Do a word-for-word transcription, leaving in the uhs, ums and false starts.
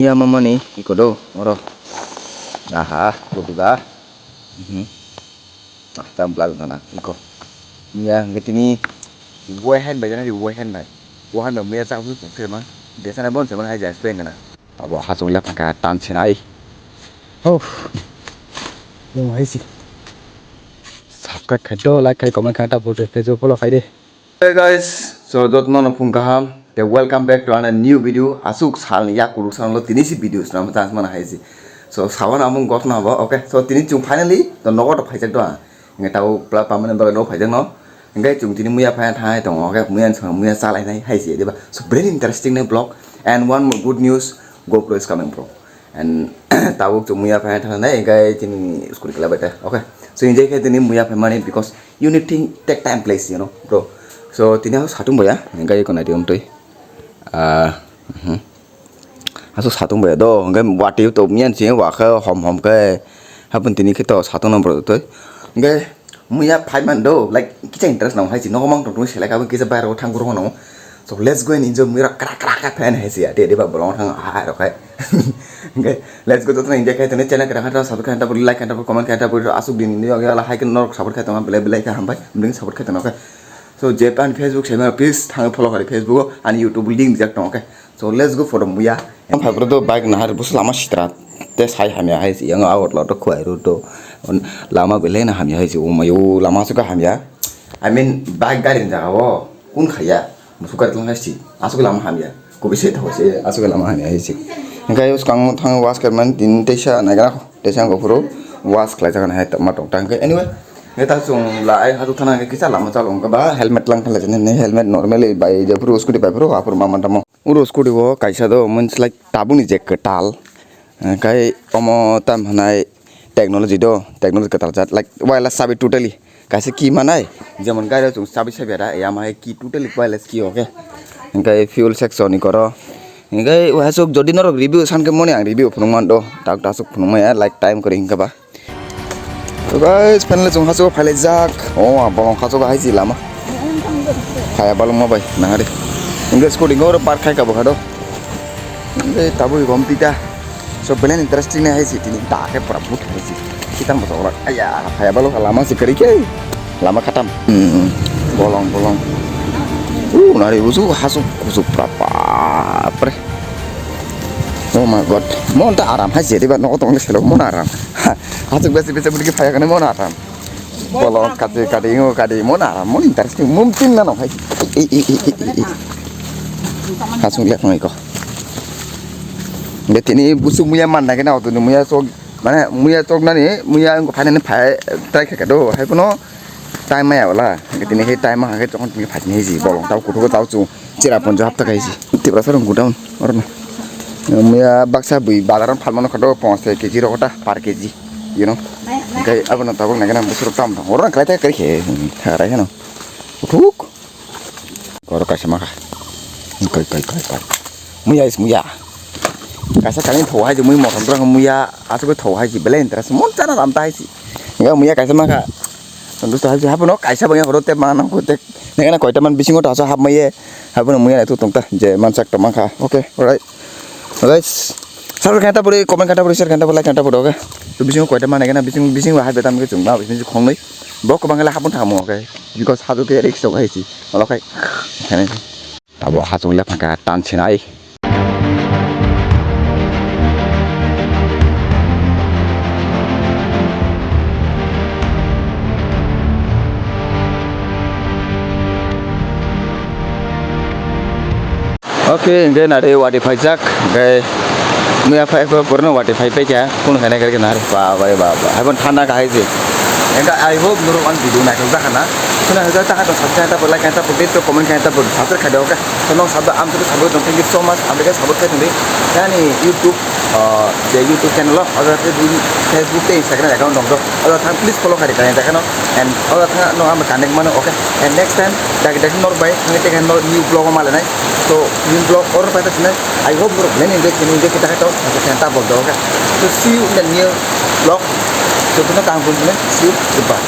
Ya mamani iko do oro. Aha, kuduga. Mhm. Ah, tam bla na iko. Ya, ngetini waihan bai jana waihan bai. Waihan bai muya chak su se ma. Desa na bon se ma hai jas pe ngana. Abo hasung le phaka tan sinai. Oh. Yung hai si. Subscribe khai do, like khai, comment khai, ta bo Facebook follow khai de. Hey guys, so jotno no phung kaham. Te welcome back to another new video. Asuk sal ni yak kuruk sal lo tini si video swnam chance mana hai si. So sawan amung got na bo. Okay, so tini chung finally to nogo to phaijak do. Nge tau pla pamane bagwi no phaijak no. Nge chung tini muya phai thai tong. Okay, muya sang muya salai nai hai si diba. So very interesting na vlog. And one more good news, GoPro is coming, bro. And tabuk chung muya phai thang nai, engkai chini scooty kela bete. Okay. So enjoy khe tini muya phai mani because you need thing take time place, you know, bro. So tini aku satung boya, engkai ko nai diom tui. Ah, mhm. Asuk satung boya do, engkai wati to mian si wa khe hom hom khe. Hapun tini khe to satung no bro tui. Engkai Muya phai man do, like, kisa interest nang hai si, nogo mang tong tong selai kabo kisa bayar o thang gurung no. So let's go and enjoy muya kra kra kra fan hai si, ade ade ba bolong thang ha rok hai. Okay, let's go to enjoy khai tene channel kra kha subscribe khai ta like khai ta comment khai ta asuk din ni yoga la hai ke norok support khai tong belai belai kha hambai, mending support khai tong okay. So Japan Facebook channel please thang follow khai Facebook ani YouTube link jak tong okay. So let's go for the muya. Ang phai bro do bike nahar bus lama sitra te sai hamya hai si yang awat lo to khuai ro to lama belai na hamya hai si o mayo lama suka hamya. I mean bike gari jaga o kun khaya musukar tong hai si asuk lama hamya ko bisi tho si asuk lama hamya hai si. Engkai us kang thang was kerman din teisa nagra teisa ko phuru was khlai jaga hai ma tong tang anyway. Neta chung la ai hatu thana kisa lama chalo ba helmet lang khala jani helmet normally bai je phuru scooty bai phuru apur ma mantamo. Uro scooty o kaisa do, means like tabukni je kwtal. Hwnkhe omo tam hwnai technology do, technology kwtal jat, like wireless chabi totally. Kaisa key manai, jemon gari o chwng chabi sabi ada, ya ma hai key totally wireless key o khe. Hwnkhe fuel section ni koro. Hwnkhe uaisuk jodi norok review san khe moni ang review phunuk man do, tak tasuk phunuk maya, like time kwrwi hwnkhe ba. So guys, finally chwng hachugo phailaijak. O, bolong hachugo hai si lama. Phaya balwngma bai nangari. Engke scooty go park khai ka bo khado. Engke tabuk rom tita. So belen interesting ne hai si tini ta ke pura but hai si. Kitang bosok rak. Aya, phaya balwng lama si kari ke. Lama khatam. Hmm, bolong bolong. Uh, nari uju hasuk kusuk pura bapre. Oh my god. Mon ta aram hai si diba nogo tong le selo mon aram. Asuk besi besi budi phaya kane mon aram. Bolong kati kati ngo kati mon aram mon interesting mum tin na no hai. I i i i i. Hasung le phang iko. Betini busuk muya man na kena otu muya sok mane muya sok nani muya ngo phane phai try khe do hai kono time maya wala. Betini he time ha ke tong tini phai ni ji bolong tau kutu tau chu. Chera ponjo hapta kaisi. Tiprasa rong godown orno. Muya baksa bui bazar phalmano khato ponchas kg rok ta per kg. You know. Kai abono tabuk nagana busur tam dong. Orno kai ta kai khe. Tharai hano. Uthuk. Koro kaisa makha. Kai kai kai kai. Muya is muya. Kaisa kani thau hai mui motom drang muya asuk thau hai belai interest mon chana ram ta hai si. Enggak muya kaisa makha. Dosto hai hapono kaisa bangya horo te mana ko te nengana koita man bisingo taso hapmaiye hapono muya naitu tongta je mansak to mankha. Okay, alright. Guys, subscribe khata puri, comment khata puri, share khata puri, like khata puri, okay. To bisingo koita man nengana bising bising hai betam ke chungma bising khongnoi. Bok bangala hapon thamo, okay. Because hadu ke risk to hai si. Olo kai. Khane. Tabo hachung le phangkha tan sinai. Okay, hingke nari wati phaijak, hingke muya phai purno wati phai paikha, kunu khaina kari nari, ba ba ba ba, haibon thanda kahai se, hingke I hope norok ang video naithok jakha na, khuna hajak ta hato subscribe ta like ta update to comment ta subscribe khai de, okay. Tono sabda amtwk sabda tong, thank you so much. Amtwk sabda khai tongdi. Yani YouTube, ah, je YouTube channel o, oda Facebook tei Instagram account dong do. Oda thang please follow khai kani dekhano. And oda thang no am connect mano, okay. And next time dagi dagi nor bai ang tei nor new vlog o malenai. So new vlog or pai ta sinai. I hope nor blen enjoy kini enjoy kita khai to. Kita bol do, okay. So see you in the new vlog. So tuna kang pun see you. Goodbye.